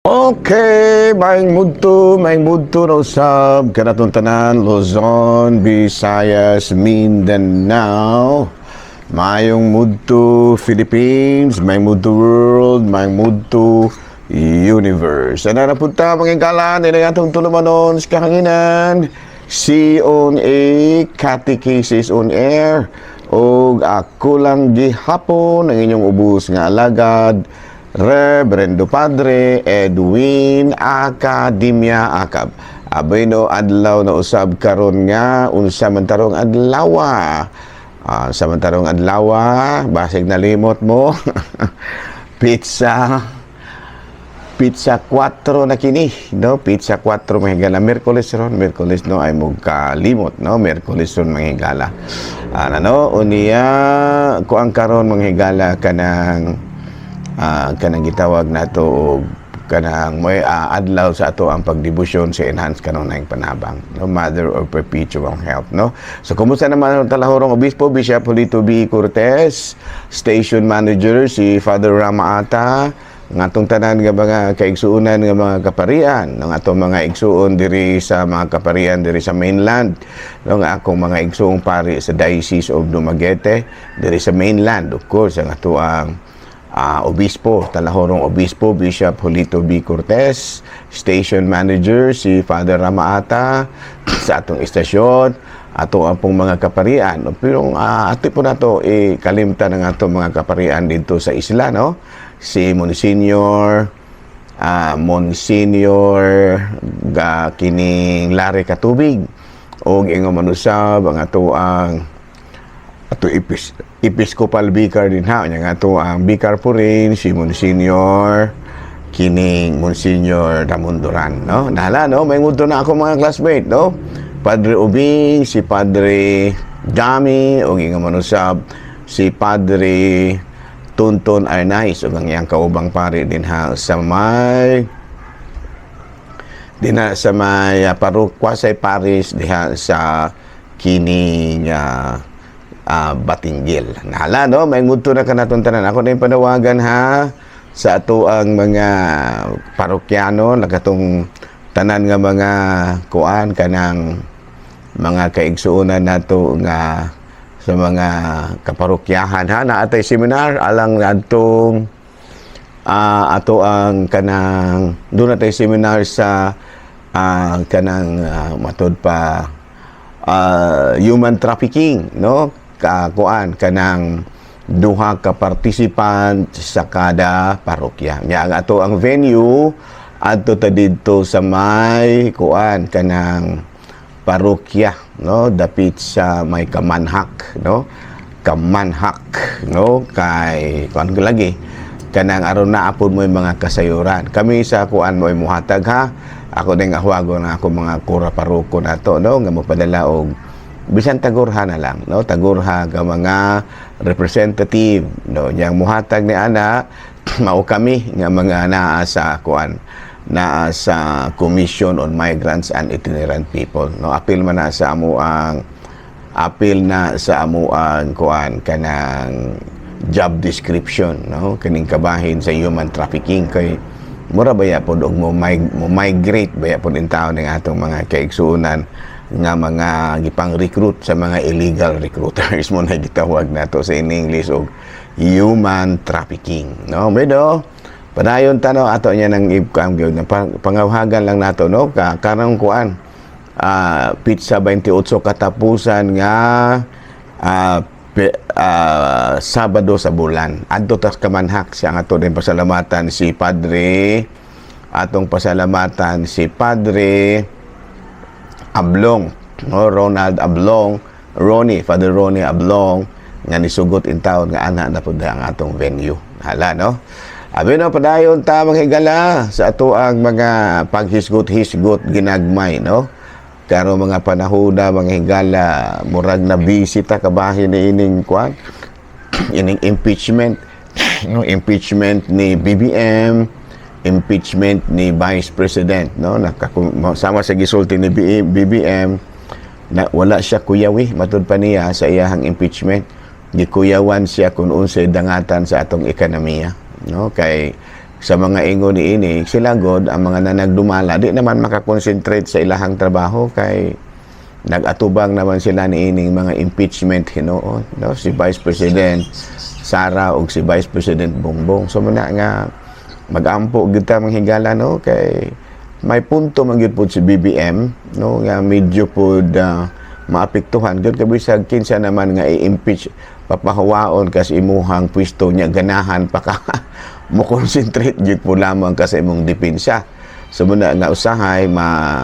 Okay, maayong mudto na usab kanatong tanan, Luzon, Visayas, Mindanao. Maayong mudto, Philippines, maayong mudto, world, maayong mudto, universe. Ana na punta mga higala, nila atong tulumanon sa kahanginan. C on A, Catechesis on Air. Og ako lang gihapon ang inyong ubos nga alagad, Reverendo Padre Edwin Academia Acab. Abay no, adlaw na usab karon nga unsa man tarong adlaw? Sa man tarong adlaw, basig nalimot mo. Petsa 4 na kini, no? Petsa 4, mga higala. Miyerkules ron, Miyerkules, no, ay mo kalimot, no? Miyerkules ron, mga higala. Ano no, unya kuang karon, mga higala, kanang gitawag nato og kanang may adlaw sa ato ang pagdebosyon sa enhanced kanunayng panabang, no, Mother of Perpetual Help, no? So kumusta naman ang Talahorong Obispo Bishop Julito B. Cortez, station manager si Father Rama Ata, ng atong tanan nga mga kaigsuonan nga mga kaparian, ng atong mga igsuon diri sa mga kaparian diri sa mainland, no, nga akong mga igsuong pari sa Diocese of Dumaguete diri sa mainland, of course ang ato ang Obispo, Talahorong Obispo, Bishop Julito B. Cortez, station manager si Father Ramaata sa atong istasyon, ato ang pong mga kaparian. No? Pero ato po nato ikalimtan ang atong mga kaparian dito sa isla, no? Si Monsignor ga kining Larry Katubig og ingon man usab ang ato ang ato Episcopal Vicar din ha nya nga ato ang vicar po rin si Monsignor kining Monsignor Ramon Duran, no? Nahala, no? May ngunto na ako mga classmate, no? Padre Ubing, si Padre Dami, o nga manusab si Padre Tunton Arnaiz ug ang iyang kaubang pari din ha sa may dinha sa may quasi parish diha sa kining Batinguil. Nahala, no? May ngunto na kanatong tanan. Ako na yung panawagan ha sa ato ang mga parokyano nakatong tanan nga mga kuan kanang mga kaigsuonan nato nga sa mga kaparokyahan ha, naa tay seminar alang adtong ato ang kanang doon natay seminar sa kanang matod pa human trafficking, no, ka kuan kanang duha ka participant sa kada parokya. Nya ang ato ang venue adto ta didto sa may kuan kanang parokya, no, dapit sa may Kamanhak, no, Kamanhak, no, kay kuan ko lagi kanang aron na apod mo yung mga kasayuran. Kami sa kuan mo muhatag ha. Ako din ahwago na ako mga kura paroko nato, no, nga mopadala og bisan tagurha na lang, no, tagurha ka mga representative, no, yang muhatag ni ana mao kami nga mga naa sa kuan, naa sa Commission on Migrants and Itinerant People, no? Apil man na sa amo ang apil na sa amo ang kuan kanang job description, no, kining kabahin sa human trafficking kay mura baya pod og mo migrate baya pod in taon ng atong mga kaigsuonan nga mga gipang-recruit sa mga illegal recruiters mo na gitawag nato sa in English og human trafficking, no? Medo padayon ta, no? Ato niya nang ibkam gyud na pangawhagan lang nato, no, ka karong kuan petsa 28, katapusan nga Sabado sa bulan, adto tas Kamanhak. Siya ang ato din pasalamatan si Padre, atong pasalamatan si Padre Ablong, no, Ronald Ablong, Ronnie, Father Ronnie Ablong nga nisugot in taon nga ana na pud ang atong venue. Hala, no? Abi no, padayon ta, mga higala, sa ato ang mga paghisgot-hisgot ginagmay, no? Karon mga panahona, mga higala, murag na bisita kabahin ni ining kuan, ining impeachment, no, impeachment ni BBM, impeachment ni Vice President, no? Sama sa gisulti ni BBM na wala siya kuyawi, matud pa niya sa iyahang impeachment, gikuyawan siya kung unsay dangatan sa atong ekonomiya, no, kay Sa mga ingon ni ini sila god, ang mga nanagdumala di naman makakonsentrate sa ilahang trabaho kay nag-atubang naman sila ni ining mga impeachment hinuon, no? Si Vice President Sara ug si Vice President Bongbong. So muna nga magampo gyud ta, mga higala, no, kay may punto man gyud pud si BBM, no, nga medyo pud maapektuhan gyud kay bisag kinsa naman nga i-impeach, papahuwaon kas imuhang pwesto niya, ganahan pa ka mo concentrate gyud po lamang ka sa imong depensa. So muna nga usahay ma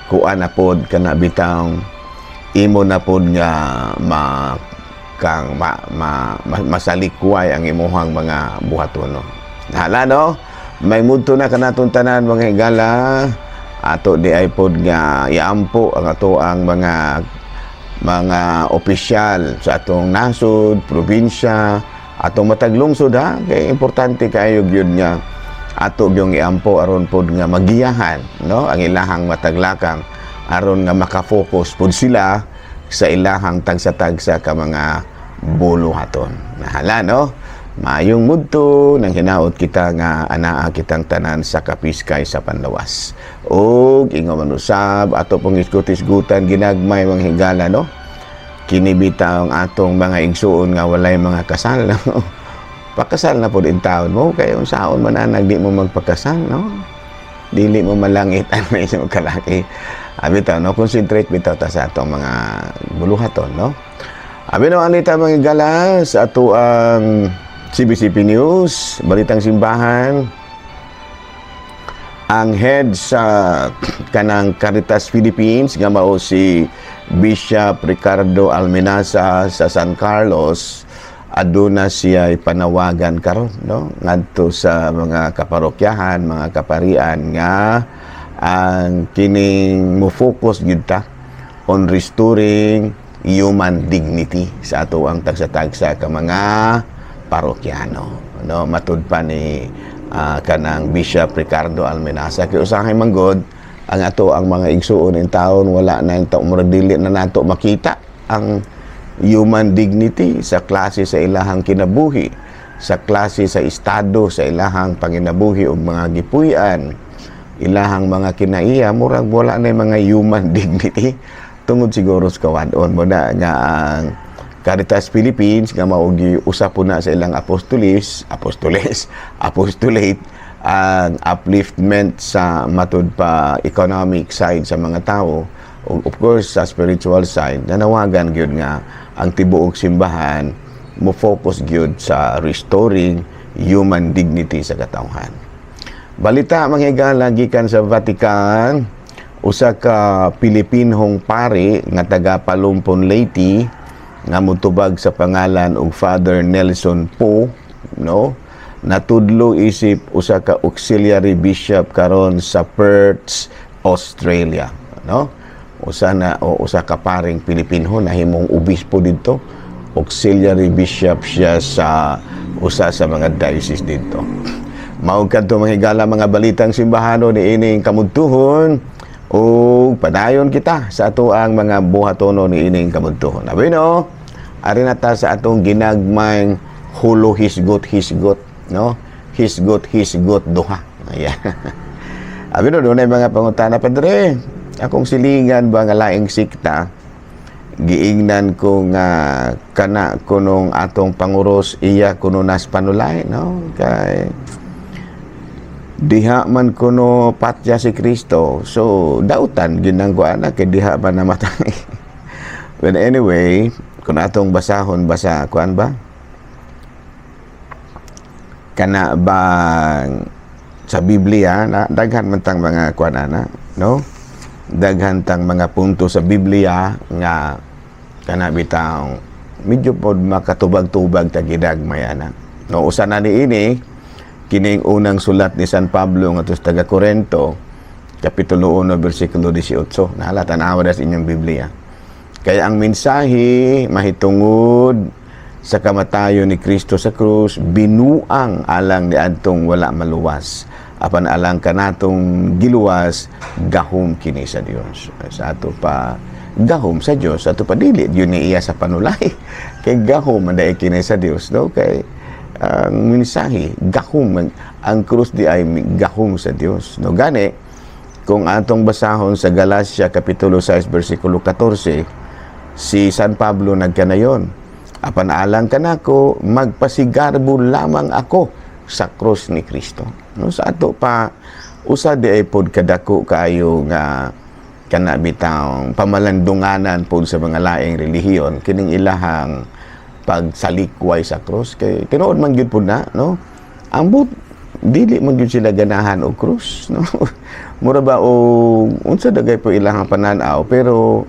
kuan na pod kana bitang imo na pod nga ma kang ma, ma, ma masalikway ang imuhang mga buhatono. Hala, no? May mudto na kanatong tanan, mga higala. Ato di ay pod nga iampo ang ato ang mga opisyal sa atong nasod, probinsya, atong matag lungsod ha, kay importante kaayo gyud nga ato gyung iampo aron pod nga magiyahan, no, ang ilahang mataglakang aron nga makafocus pod sila sa ilahang tagsa-tagsa ka mga buluhaton. Nahala, no? Maayong mudto nang hinaot kita nga anaa kitang tanan sa kapiskay sa panlawas. Ug ingon man usab ato pong isgut-isgutan ginagmay, mga higala, no? Kini bitaw ang atong mga igsuon nga walay mga kasal, no? Pakasal na pud in taon mo kay unsaon man anag di mo magpakasal, no? Dili mo malangit ang inyong kalaki. Abi bitaw, no, concentrate bitaw ta sa atong mga buluhaton, no? Abi no, anita, mga higala, sa ato ang CBCP News, Balitang Simbahan, ang head sa kanang Caritas Philippines nga mao si Bishop Ricardo Almenaza sa San Carlos, aduna siya panawagan karon, no, ngadto sa mga kaparokyahan, mga kaparian nga ang kining mo focus gyud ta on restoring human dignity sa ato ang tagsa-tagsa ka mga parokyano, no? Matud pa ni kanang Bishop Ricardo Almenaza kay usahay man gud ang ato ang mga igsuon in taon, wala na yung taon, murag dili na nato makita ang human dignity sa klase sa ilahang kinabuhi, sa klase sa estado sa ilahang panginabuhi ug mga gipuy-an, ilahang mga kinaiya. Murag wala na yung mga human dignity tungod siguro sa kawadon mo na nga ang Caritas Philippines nga mao usa po na sa ilang apostolis apostoles apostolate ang upliftment sa matud pa economic side sa mga tao ug of course sa spiritual side. Nanawagan gyud nga ang tibuok simbahan mo focus gyud sa restoring human dignity sa katawhan. Balita, mga higala, gikan sa Vatican, usa ka Pilipinhong pari nga taga Palumpon, Leyte nga motubag sa pangalan og Father Nelson Po, no, natudlo isip usa ka auxiliary bishop karon sa Perth, Australia, no? Usa na o usa ka paring Pilipinho nahimong obispo didto. Auxiliary bishop siya sa usa sa mga diocese didto. Mao kadto, mga higala, mga balitang simbahano ni ining kamudtuhon ug padayon kita sa ato ang mga buhatono ni ining kamudtuhon. Abi no, ari na ta sa atong ginagmayng hulo hisgot hisgot, no? Hisgot hisgot duha. Ayan. Abi no, dunay mga pangutana, "Padre, akong silingan ba nga laing sikta, giingnan ko nga kana kunong atong panguros iya kuno nas panulay, no? Kay diha man kuno patya si Kristo, so dautan ginang ko ana kay diha man namatay." But anyway, kung atong basahon basa kuan ba kana bang sa Biblia na daghan man tang mga kuan ana, no, daghan tang mga punto sa Biblia nga kana bitaw medyo pod makatubag-tubag ta gidagmay ana, no? Usa na ni ini kining unang sulat ni San Pablo ngadto sa taga Korento, kapitulo 1, bersikulo 18. Nahala, tan-awa sa inyong Biblia. "Kaya ang mensahe mahitungod sa kamatayon ni Kristo sa krus binuang alang ni adtong wala maluwas, apan alang kanatong giluwas gahom kini sa Dios." Sa ato pa gahom sa Dios, ato pa dili yun ni iya sa panulay kay gahom man dai kini sa Dios, no? Kay Ang mensahe, gahom, ang krus di ay gahom sa Dios, no? Gani kung atong basahon sa Galacia kapitulo 6 bersikulo 14, si San Pablo nagkanayon, "Apan alang kanako, magpasigarbo lamang ako sa krus ni Kristo," no? Sa ato pa, usa di ay pod kadako kaayo nga kana bitawng pamalandunganan pod sa mga laing relihiyon kining ilahang pagsalikway sa krus, kay tinuod man gyud pud na, no? Ambot dili man gyud sila ganahan og krus, no? Mura ba og unsa dagay po ilahang pananaw, pero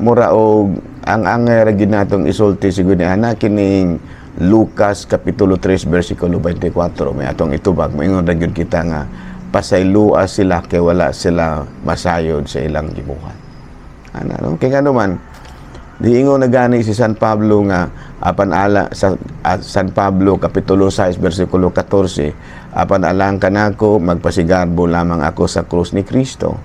mura og ang angay ra gyud natong isulti siguro ni ana kining Lucas kapitulo 3 bersikulo 24. May atong itubag, moingon ra gyud kita nga pasaylua sila kay wala sila masayod sa ilang gibuhat ana, no? Kay ngano man diingon na gani si San Pablo nga apan ala sa San Pablo kapitulo 6 bersikulo 14, "Apan alang kanako, magpasigarbo lamang ako sa krus ni Kristo."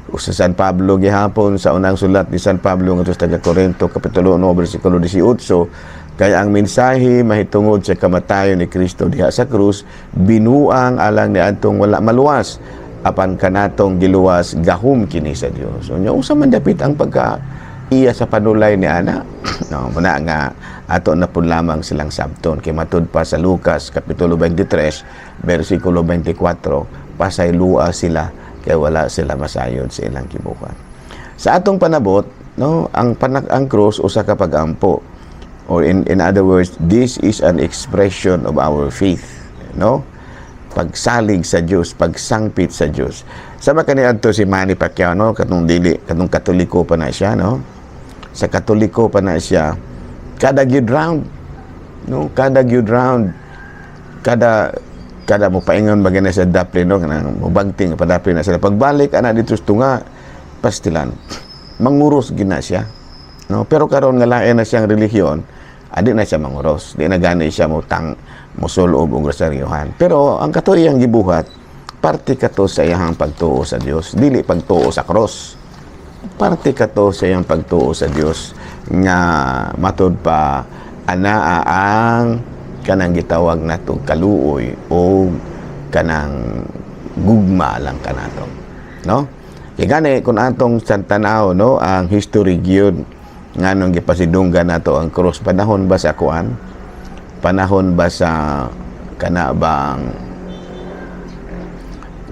O sa San Pablo gihapon, sa unang sulat ni San Pablo ngadto sa taga Corinto kapitulo 1 bersikulo 18, "Kaya ang mensahe mahitungod sa kamatayon ni Kristo diha sa krus binuang alang niadtong wala maluwas, apan kanatong giluwas gahom kini sa Dios." So nya usa man dapit ang pagka iya sa panulay ni ana, no? Muna nga ato na pud lamang silang sabton kay matud pa sa Lucas kapitulo 23 bersikulo 24, pasaylua sila kay wala sila masayod sa ilang gibuhat. Sa atong panabot, no, ang panak ang cross usa ka pagampo, or in other words, this is an expression of our faith, no? Pagsalig sa Dios, pagsangpit sa Dios. Sama kani adto si Manny Pacquiao, no, katong dili katong Katoliko pa na siya, no? Sa Katoliko pa na siya, kada gyud round, no, kada gyud round, kada kada mo paingon ba gani sa dapli, no, kanang mubagting padapli na sila, pagbalik ana dito sa tunga pastilan, manguros gina siya, no? Pero karon nga lain na siyang relihiyon, adi na siya manguros, di na gani siya mo tang musulob og rosaryohan, pero ang kato iyang gibuhat, parte kato sa iyang pagtuo sa Dios, dili pagtuo sa cross. Parte kato sa iyang pagtuo sa Dios nga matud pa anaa ang kanang gitawag nato kaluoy o kanang gugma lang kanato, no? Kay gani kung atong sa tanaw, no, ang history gyud nganong gipasidunggan nato ang cross, panahon ba sa kuan, panahon ba sa kana bang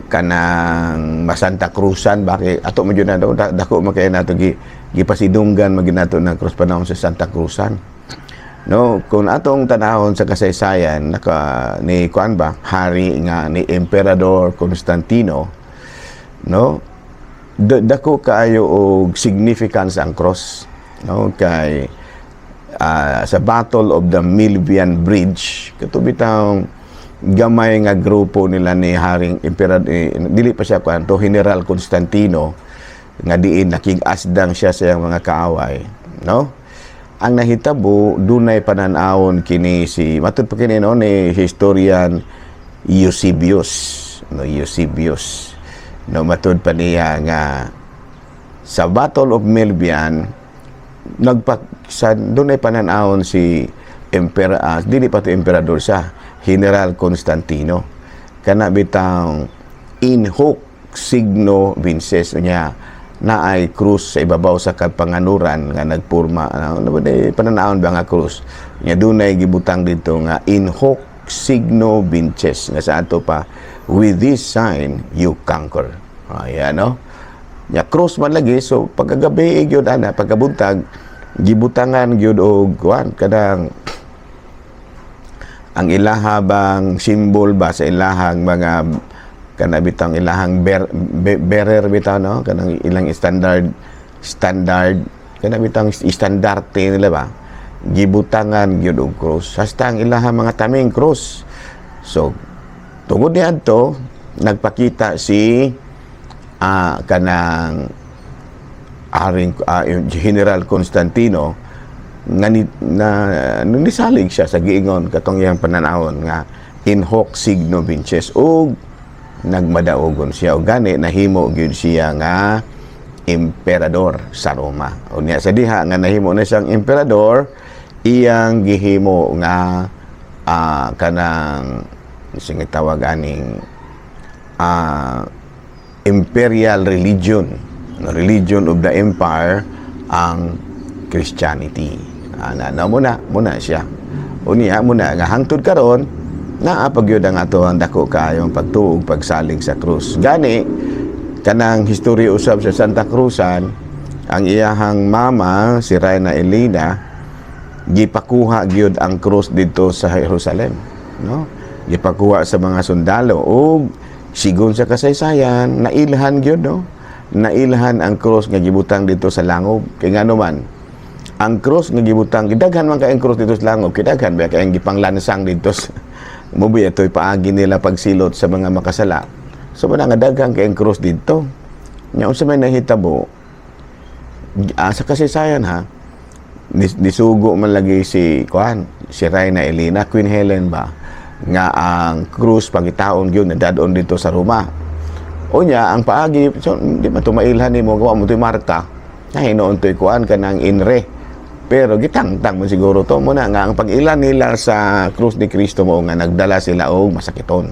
kanang Masanta Cruzan ba, kay ato man jud na dako man kay nato gipasidunggan man gyud nato ng cross panahon sa Santa Cruzan, no? Kung atong tanahon sa kasaysayan naka ni kuan ba, hari nga ni Emperador Constantino, no, dako kaayo og significance ang cross, no? Kay sa Battle of the Milvian Bridge kato bitawng gamay nga grupo nila ni Haring Emperador, eh, dili pa siya kuan to, General Constantino, nga diin nakig-asdang siya sa iyang mga kaaway, no? Ang nahitabo, dunay panan-awon kini si, matud pa kini, no, ni historian Eusebius, no? Eusebius, no, matud pa niya nga sa Battle of Milvian nagpa sa dunay panan-awon si Emperor, dili pa to emperador, sa General Constantino, kana bitang "In hoc signo vinces" niya, naay krus sa ibabaw sa kapanganuran nga nagpurma, ano ba di pananawon ba nga krus nga dunay gibutang dito nga "In hoc signo vinces", nga sa ato pa, "With this sign you conquer." Ayan, no? Nya cross man lagi. So pagkagabi gyud ana, pagkabuntag, gibutangan gyud og kuan, kanang ang ilaha bang symbol ba sa ilahang mga kana bitang ilahang bearer bitaw, no, kanang ilang standard standard kana bitang istandarte nila ba, gibutangan gyud og cross hasta ang ilahang mga taming cross. So tungod niadto nagpakita si kanang aring General Constantino nga ni, na nisalig siya sa giingon katong iyang pananawon nga "In hoc signo vinces" ug nagmadaugon siya, ug gani nahimo gyud siya nga emperador sa Roma. Unya sa diha nga nahimo na siyang emperador, iyang gihimo nga Kanang sige tawag aning imperial religion, no, religion of the empire ang Christianity. Ana na muna siya. Unya muna nga hangtod karon naa pa gyud ang ato ang dako kaayong pagtuo, pagsalig sa krus. Gani kanang historya usab sa Santa Cruzan, ang iyahang mama si Reyna Elena, gipakuha gyud ang krus didto sa Jerusalem, no? Gipakuha sa mga sundalo ug sigon sa kasaysayan, nailhan gyud, no? Nailhan ang krus nga gibutang dito sa langob. Kay ngano man ang krus nga gibutang, gidaghan man kay ang krus dito sa langob, kidaghan ba kay ang gipanglansang dito sa mubi ito'y paagi nila pagsilot sa mga makasala. So muna nga daghan kay ang krus dito. Nya unsa may nahitabo sa kasaysayan, ha, nisugo man lagi si kuan, si Reyna Elena, Queen Helen ba, nga ang krus pangitaon gyud na dadon dito sa Roma. Unya ang paagi, so, di man to mailhan nimo, gawa mo to'y marka na hinuon to'y kuan, kanang inre, pero gitangtang mo siguro to. Muna nga ang pag-ilan nila sa krus ni Kristo mo nga nagdala sila og masakiton.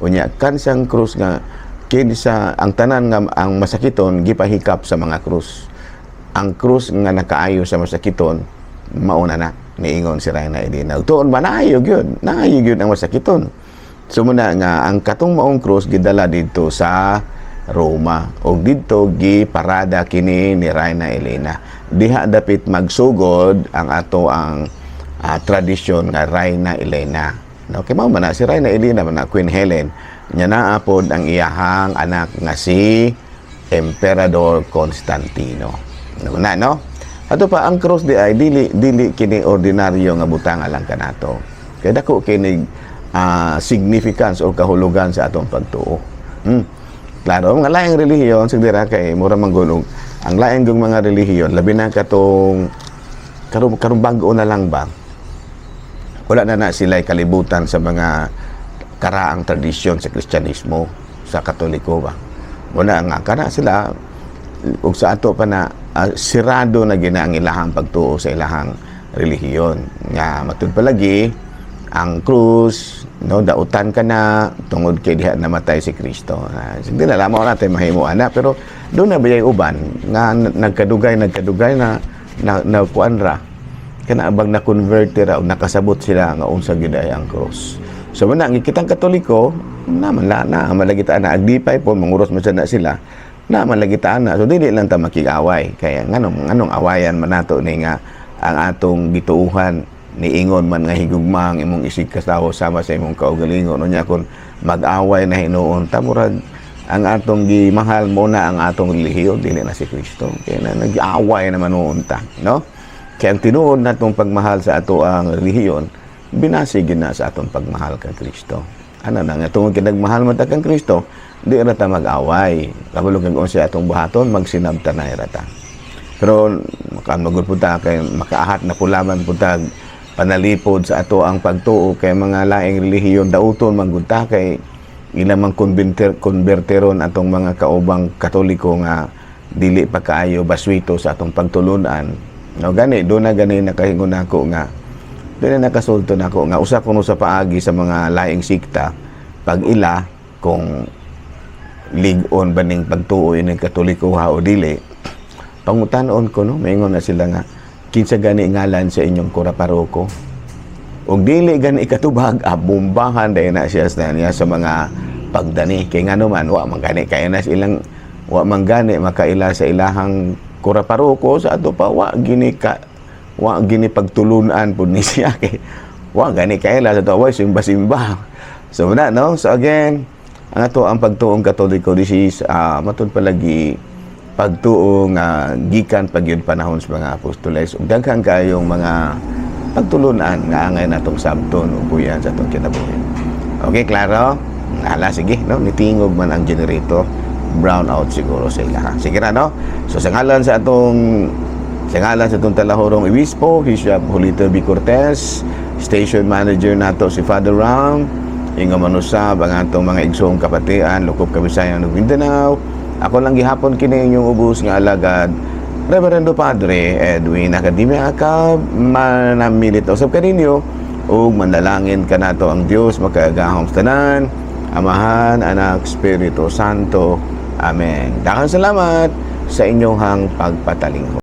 Unya kansang krus nga kinsa ang tanan nga ang masakiton gipahikap sa mga krus. Ang krus nga nakaayo sa masakiton mauna na, niingon si Reyna Elena. Tuon ba, naayo gyud, naayo gyud ang masakiton. So muna nga ang katong maong krus gidala didto sa Roma ug didto giparada kini ni Reyna Elena. Diha dapit magsugod ang ato ang tradisyon nga Reyna Elena, no? Kay mao man na si Reyna Elena man na Queen Helen nya, naa pod ang iyahang anak nga si Emperador Constantino, no na, no? Ato pa ang cross di ay dili dili kini ordinaryo nga butang alang kanato. Kay dako kini significance o kahulugan sa atong pagtuo. Klaro, mga laing relihiyon sa dira kay mura man gulong. Ang laing gong mga relihiyon, labi na katong karon karon bag-o na lang ba? Wala na na sila kalibutan sa mga karaang tradisyon sa Kristyanismo, sa Katoliko ba. Wala nga kana sila ug sa ato pa na sirado na gina ang ilahang pagtuo sa ilahang relihiyon nga matud palagi ang krus, no, dautan ka na tungod kay diha namatay si Kristo. Hindi na lamang natin mahimo ana, pero doon na bayay uban nga nagkadugay nagkadugay na na, na kuan ra kana bang na convert ra o nakasabot sila nga unsa gid ay ang krus. So muna ang kitang Katoliko naman la na malagi ta na agdipay po manguros man sad na sila na man lagi ta na. So dili lang ta makig-away, kaya nganong nganong awayan man nato ni nga ang atong gituuhan niingon man nga higugma ang imong isig katawo sama sa imong kaugalingon. Unya kon mag-away na hinuon ta, murag ang atong gimahal mo na ang atong relihiyon, dili na si Kristo, kaya na nag-away naman noon ta, no? Kaya ang tinuod natong pagmahal sa ato ang relihiyon, binasi gid na sa atong pagmahal kang Kristo. Ano na nga tungod kay nagmahal man ta kang Kristo, di ra ta mag-away. Kabalo kag unsa atong buhaton, magsinabtanay ra ta. Pero makamagod po ta kay makaahat na pulaman po ta panalipod sa ato ang pagtuo, kay mga laing relihiyon dauton man gud ta, kay ila mang konberteron atong mga kaubang Katoliko nga dili pa kaayo baswito sa atong pagtulunan, no? Gani do na gani nakahingon nako nga doon na nakasulto nako nga usa kuno sa paagi sa mga laing sikta pag ila kung lig-on ba ning pagtuo ining Katoliko ha o dili, pangutanon ko, no? Maingon na sila nga, "Kinsa gani ngalan sa inyong kura paroko?" Ug dili gani katubag, bombahan dahil na siya sa niya sa mga pagdani, kay ngano man wa man gani kay na ilang wa man gani makaila sa ilahang kura paroko. Sa ato pa wa gini ka wa gini pagtulunan pud ni siya, kay wa gani kaila sa ato, simba-simba. So na, no? So again, ang ato ang pagtuong Katoliko, this is matud palagi pagtuo nga gikan pag yun panahon sa mga apostoles ug daghan kayong mga pagtulunan nga angay natong sabton ug buyan sa atong kinabuhi. Okay, klaro? Hala, sige, no? Nitingog man ang generator. Brown out siguro sa ila. Sige na, no? So, sa ngalan sa atong talahorong obispo, Bishop Julito B. Cortez, station manager nato si Father Ram, ingon man usab ang atong mga igsoong kapatian, Lukop Kabisayan ug Mindanao. Ako lang gihapon kini inyong ubos nga alagad, Reverendo Padre Edwin Academia Acab, manamilit usab kaninyo. Ug manalangin kanato ang Dios makagagahom sa tanan, Amahan, Anak, Espiritu Santo. Amen. Daghang salamat sa inyong pagpatalingkod.